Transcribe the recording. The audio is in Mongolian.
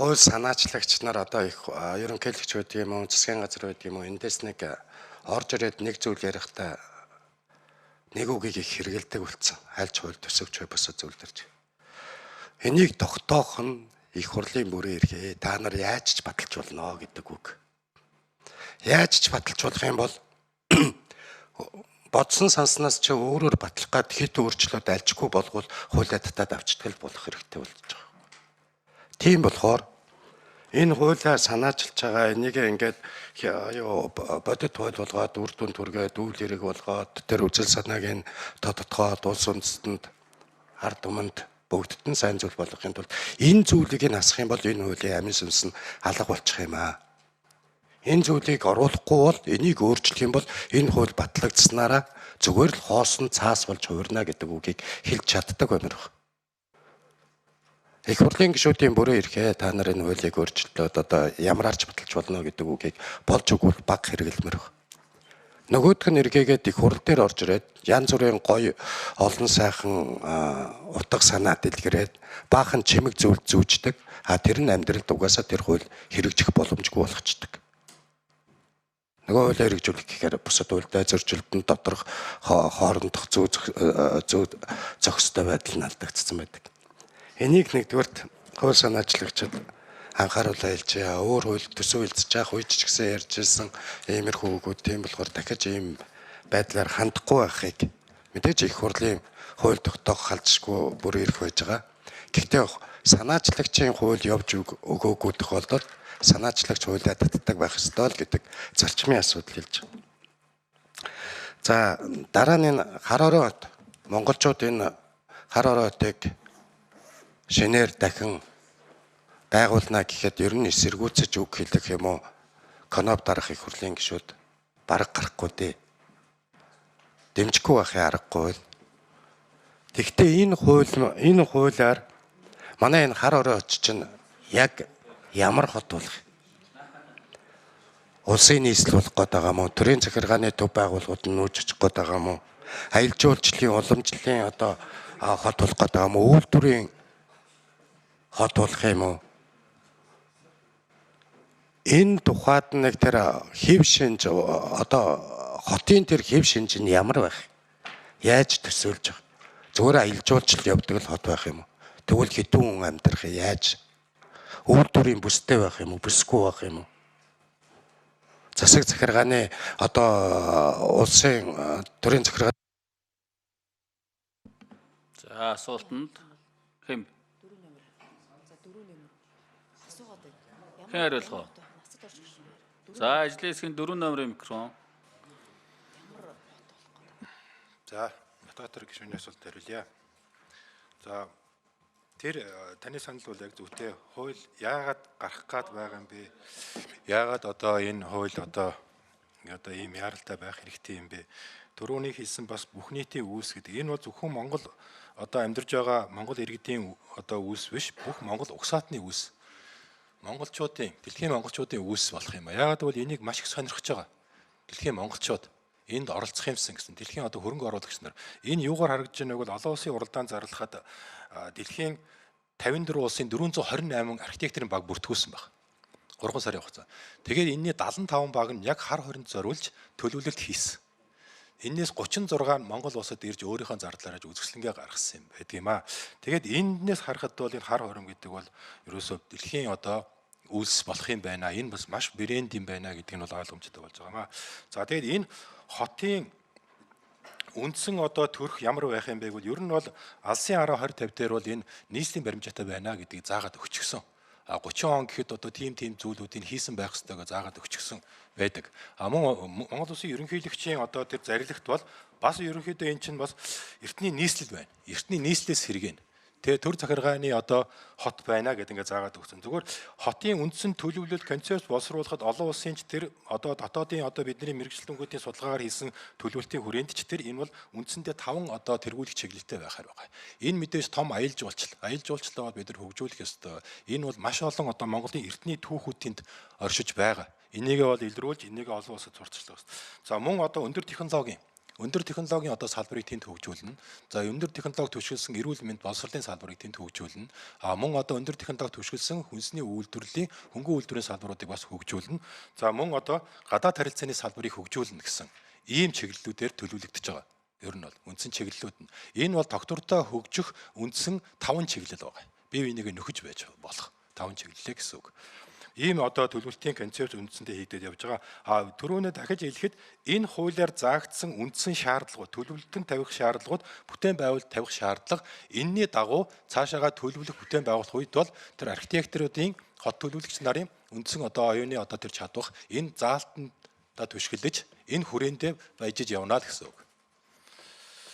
Хууль санаачлагч нар одоо их ерөнхийлөгч байдаг юм уу, засгийн газар байдаг юм уу, эндээс нэг орж ирээд нэг зүйл ярихдаа нэг үгийг их хэрэгэлдэг болсон. Аль ч хууль төсөвч бай бусад зүйл дэрч. Энийг тогтоох нь их хурлын бүрэн эрхээ. Та нар яаж ч баталж болно гэдэг үг. Яаж ч баталж болох юм бол бодсон санснаас чи өөрөөр батлах гад хэд өөрчлөлт альжгүй болгол хуулиа татаад авчдаг л болох хэрэгтэй болж байгаа. Тийм болохоор энэ хуулиа санаачилж байгаа энийг ингээд юу бодит хууль болгоод үр дүн түргээд үйл хэрэг болгоод тэр үзэл санааг нь тодотгоод улс үндэстэнд ард түмэнд бүгдд нь сайн зүйл болгохын тулд энэ зүйлийг нь хасах юм бол энэ хуулийн амин сүнс нь алга болчих юм аа. Энэ зүйлийг оруулахгүй бол энийг өөрчлөх юм бол энэ хууль батлагдсанараа зүгээр л хоосон цаас болж хувирна гэдэг үгийг хэлж чаддаг баймар баг. Их хурлын гишүүдийн бүрэн эрхээ та нар энэ хуулийг өөрчлөлтөд одоо ямараарч баталж болно гэдэг үгийг болж өгвөл баг хэрэглэмэр баг. Нөгөөх нь эргээгээд их хурл дээр орж ирээд янз бүрийн гоё олон сайхан утга санаа дэлгэрээд баахан чимэг зүйл зүүждэг. А тэр нь амьдралд угаасаа тэр хууль хэрэгжих боломжгүй болгочдөг. Нөгөө хуулиа хэрэгжүүлэх гэхээр бусад хуультай зөрчилдөн доторх хоорондох зүү зохистой байдал нь алдагдсан байдаг. Энийг нэгдүгээрт хууль санаачлагчид анхааруулаа хэлжээ. Өөр хууль төсөв хэлцэж явах үед ч гэсэн ярьж ирсэн иймэрхүү үгүүд тийм болохоор дахиж ийм байдлаар хандахгүй байхыг мэдээж их хурлын хууль тогтоох халдшгүй бүр ирэх байж байгаа. Гэхдээ санаачлагчийн хууль явж өгөөгүй тохиолдолд санаачлагч хуулиа татдаг байх ёстой л гэдэг зарчмын асуудал хэлж байгаа. За дараа нь энэ хар орой хот монголчууд энэ хар орой хотыг шинээр дахин байгуулна гэхэд ер нь эсэргүүцэж үг хэлэх юм уу коноп дарах их хурлын гишүүд бараг гарахгүй дээ. Дэмжихгүй байхын аргагүй л. Тэгвэл энэ хууль энэ хуулиар манай энэ хар орой хот чинь яг ямар хот болох юм? Улсын нийслэл болох гээд байгаа мó? Төрийн захиргааны төв байгууллагууд нь нүүж очих гээд байгаа мó? Аялал жуулчлалын уламжлалын одоо хот болох гээд байгаа мó? Үйлдвэрийн хот болох юм уу? Энэ тухайд нэг тэр хэв шинж одоо хотын тэр хэв шинж нь ямар байх? Яаж төсөөлж байгаа? Зүгээр аялал жуулчлал явдаг л хот байх юм уу? Тэгвэл хэдэн хүн амьдрах яаж? Үйлдвэрийн бүстэй байх юм уу? Бүсгүй байх юм уу? Засаг захиргааны одоо улсын төрийн захиргаа. За асуултанд хэн? Хэн хариулах вэ? За ажлын хэсгийн 4 номерын микрофон. За Батбаатар гишүүний асуултанд хариулъя. За тэр таны санал бол яг зүйтэй. Хууль яагаад гарах гад байгаа юм бэ? Яагаад одоо энэ хууль одоо ийм яаралтай байх хэрэгтэй юм бэ? Түрүүний хэлсэн бас бүх нийтийн үүс гэдэг. Энэ бол зөвхөн Монгол одоо амьдарч байгаа Монгол иргэдийн одоо үүс биш, бүх Монгол угсаатны үүс. Монголчуудын, дэлхийн монголчуудын үүс болох юм а. Яагаад гэвэл энийг маш их сонирхож байгаа. Дэлхийн монголчууд энд оролцох юмсан гэсэн дэлхийн одоо хөрөнгө оруулагч нар энэ юугаар харагдаж байна вэ гэвэл олон улсын уралдаан зарлахад дэлхийн 54 улсын 428 архитекторын баг бүртгүүлсэн баг. 3 сарын хугацаа. Тэгээд энэний 75 баг нь яг хар хоринд зориулж төлөвлөлт хийсэн. Энээс 36 нь Монгол улсад ирж өөрийнхөө зардлаараа үзэсгэлэнгээ гаргасан юм байдаг юм аа. Тэгээд энднээс харахад бол энэ хар хорим гэдэг бол ерөөсөө дэлхийн одоо үйлс болох юм байна. Энэ бас маш брэнд юм байна гэдг нь бол ойлгомжтой болж байгаа юм аа. За тэгээд энэ хотын үндсэн одоо төрх ямар байх юм бэ гэвэл ер нь бол алсын 10 20 50 дээр бол энэ нийслэлийн баримжаатай байна гэдгийг заагаад өгчихсөн. А 30 он гэхэд одоо тийм зүйлүүдийг хийсэн байх ёстойгоо заагаад өгчихсөн байдаг. А мөн Монгол улсын ерөнхийлөгчийн одоо тэр зарилэгт бол бас ерөнхийдөө эн чинь бас эртний нийслэл байна. Эртний нийслэлээс хэрэгэн. Тэгээ төр захиргааны одоо хот байна гэдэг ингээд заагаад өгсөн. Зүгээр хотын үндсэн төлөвлөлт концепт боловсруулахад олон улсын ч тэр одоо дотоодын одоо бидний мэргэжилтэнгүүдийн судалгаагаар хийсэн төлөвлөлтийн хүрээнд ч тэр энэ бол үндсэндээ 5 одоо тэргуулах чиглэлтэй байхаар байгаа. Энэ мэдээж том аялал жуулчлал. Аялал жуулчлалаа бол бид нар хөгжүүлэх ёстой. Энэ бол маш олон одоо Монголын эртний түүхүүдтэнд оршиж байгаа. Энийгээ бол илрүүлж, энийгээ олон улсад сурталчлах ёстой. За мөн одоо өндөр технологийн Өндөр технологийн одоо салбарыг тэнд хөгжүүлнэ. За, өндөр технологи түвшиглэсэн эрүүл мэнд боловсролын салбарыг тэнд хөгжүүлнэ. А мөн одоо өндөр технологи түвшиглэсэн хүнсний үйлдвэрлэлийн, хөнгөн үйлдвэрийн салбаруудыг бас хөгжүүлнэ. За, мөн одоо гадаад харилцааны салбарыг хөгжүүлнэ гэсэн ийм чиглэлүүдээр төлөвлөгдөж байгаа. Ер нь бол үндсэн чиглэлүүд нь. Энэ бол тогтвортой хөгжих үндсэн 5 чиглэл байгаа. Бие биенийг нөхөж байж болох 5 чиглэлээ гэсэн үг. Ийм одоо төлөвлөлтийн концепц үндсэндээ хийгдээд явж байгаа. А түрүүнээ дахиж хэлэхэд энэ хуулиар заагдсан үндсэн шаардлагууд, төлөвлөлтөнд тавих шаардлагууд, бүтээн байгуулалт тавих шаардлага, энэний дагуу цаашаагаа төлөвлөх, бүтээн байгуулах үед бол тэр архитекторуудын, хот төлөвлөгч нарын үндсэн одоо оюуны одоо тэр чадвах энэ заалтанд одоо түшгэлж энэ хүрээндээ баяжиж явна л гэсэн үг.